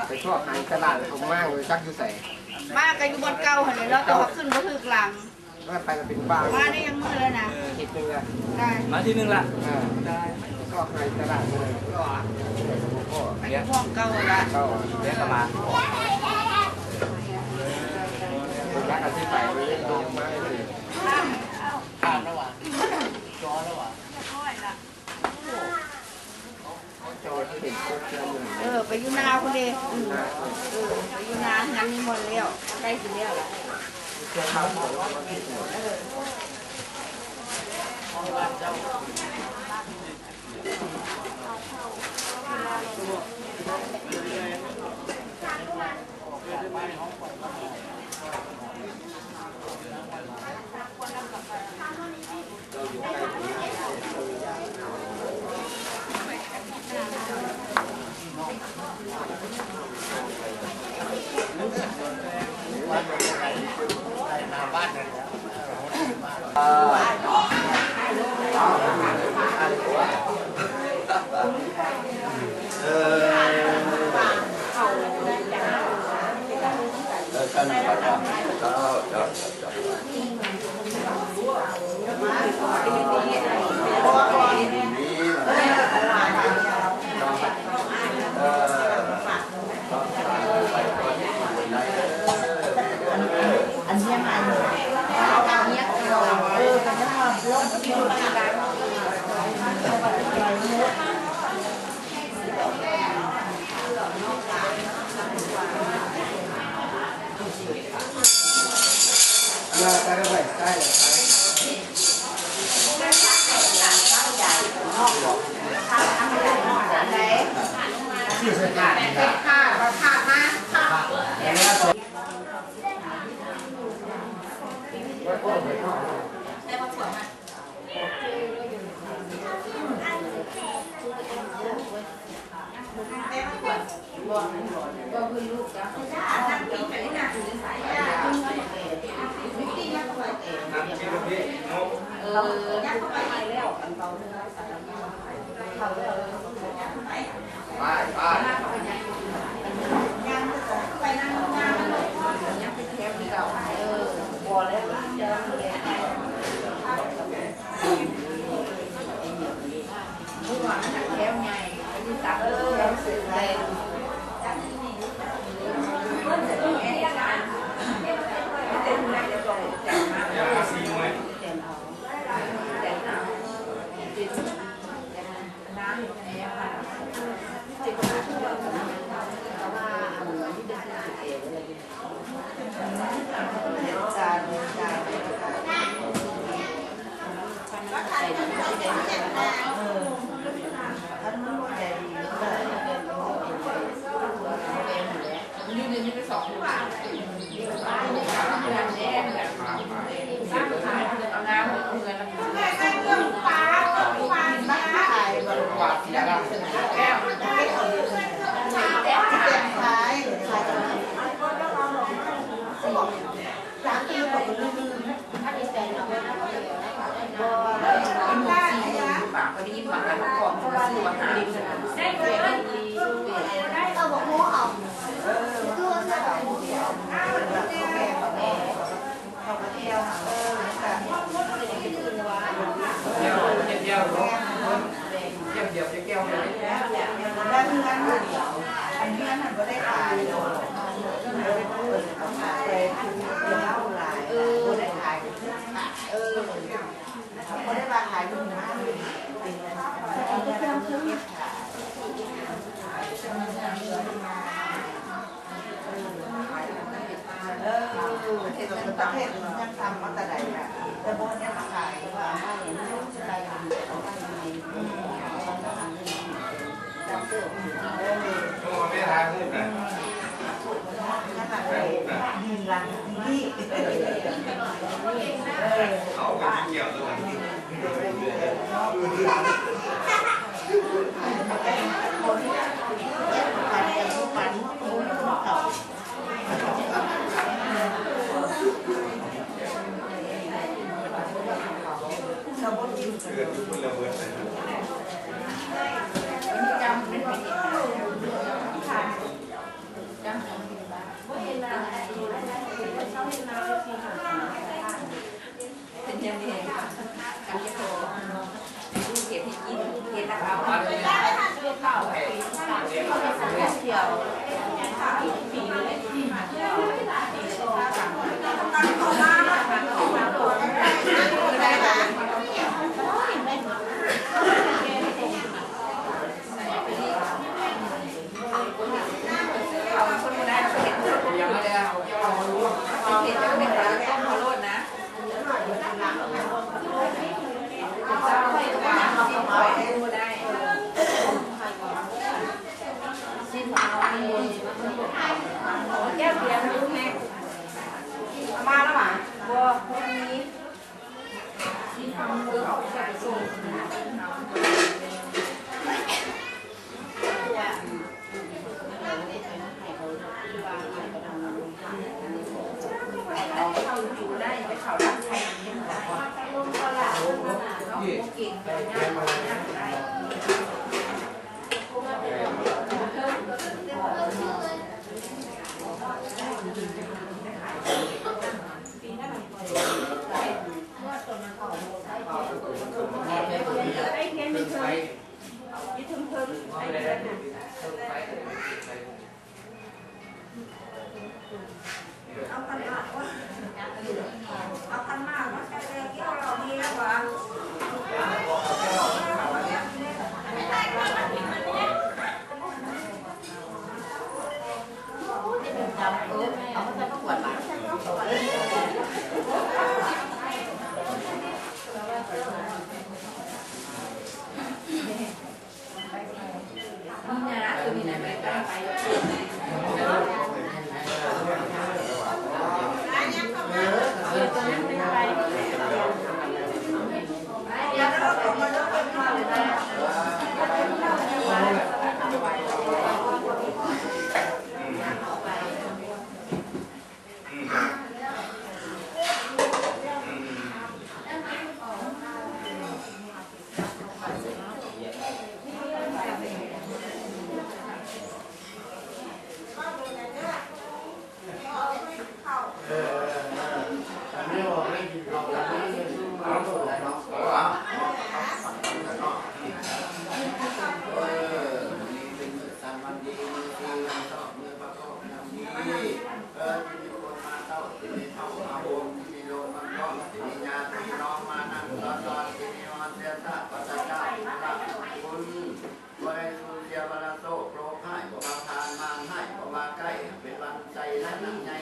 ໄປຊອກຫາຕະຫຼາດເຂົາມາ ບໍ່ຈັກຢູ່ໃສ ມາກໍຢູ່ບ່ອນເກົ່າຫັ້ນແຫຼະເນາະ ແຕ່ວ່າຂຶ້ນບໍ່ຖືກຫຼັງ ວ່າໄປກໍເປັນບ້າ ມາໄດ້ຍັງມື້ແລ້ວນະ ທິດໜຶ່ງລະ ໄດ້ ມາທິດໜຶ່ງລະ ເອີ ໄດ້ ຊອກຫາຕະຫຼາດເລີຍ ໄປຢູ່ຫ້ອງເກົ່າລະ ເກົ່າ ແລ້ວກໍມາ ບໍ່ຈັກອາທິດໄປ ເລີຍມາເລີຍ ຜ່ານແລ້ວຫວາ ຈອດແລ້ວຫວາ ເອີ ໄປຢູ່ນາພຸ້ນເດ້ ອືມ ເອີ ໄປຢູ່ນາ ງານນິມົນແລ້ວ ໃກ້ຊິແລ້ວລະ ເອີ. แก้วเบียร์ลูกแม่ เอามาแล้วหวา บ่ บ่มี ບໍ່ໄດ້ສູນເສຍວັນນະໂຊກໂລກຮ້າຍ ບໍ່ວ່າຜ່ານມານຮ້າຍ ບໍ່ວ່າໃກ້ ເປັນວັນໄຊ ແລະ ນາງໃຫຍ່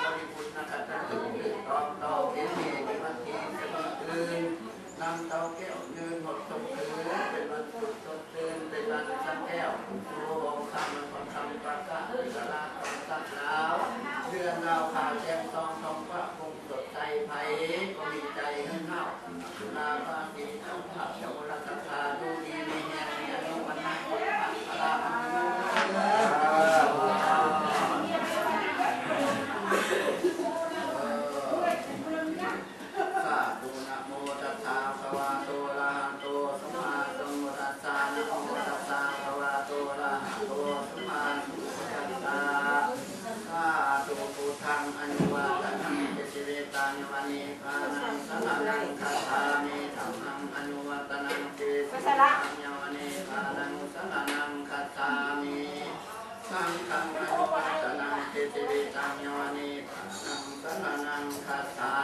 ບໍລິບຸນນະຄັດຕະ ຖືກຕ້ອງຕໍ່ເກນເມ ເປັນວັນທີສະເໝີອື່ນ ນຳເຕົ້າແກ້ວ ເງິນຫົດສົມຄືນ ເປັນວັນສຸກສົດຊື່ນ ເປັນວັນສັງແກ້ວ ສຸໂລໂພງຄຳ ນະຄອນຄຳປາກາ ເວລາຂອງສັກລາວ ເດືອນລາວຂາວແຈ່ມສ່ອງ ທ້ອງຟ້າ ສດໃສ ໃຜກໍມີໃຈເຮີ້ນຮາວ ອະສຸລາລາສີ ເຈົ້າພາບ ເຈົ້າລາຊາ ຢູ່ດີມີແຮງ ມີອາຍຸວັນນະ ພະລາ ສາທຸ ນະໂມຕັດສະ ພະຄະວະໂຕ ອະລະຫະໂຕ ສຳມາສຳພຸດທັດສະ ນະໂມຕັດສະ ພະຄະວະໂຕ ອະລະຫະໂຕ ສຳມາສຳພຸດທັດສະ ສາທຸ ພຸດທັງ ອາຍຸວັດຕະນັງ ອາຍຸວັດຕະນັງ ເຕ ຊີວິຕັງ ຍະວະນິບພານັງ ສະລະນັງ ຄັດສາມິ ທຳມັງ ອາຍຸວັດຕະນັງ ເຕ ຊີວິຕັງ ຍະວະນິບພານັງ ສະລະນັງ ຄັດສາມິ ສັງຄັງ ອາຍຸວັດຕະນັງ ເຕ ຊີວິຕັງ ຍະວະນິບພານັງ ສະລະນັງ ຄັດສາ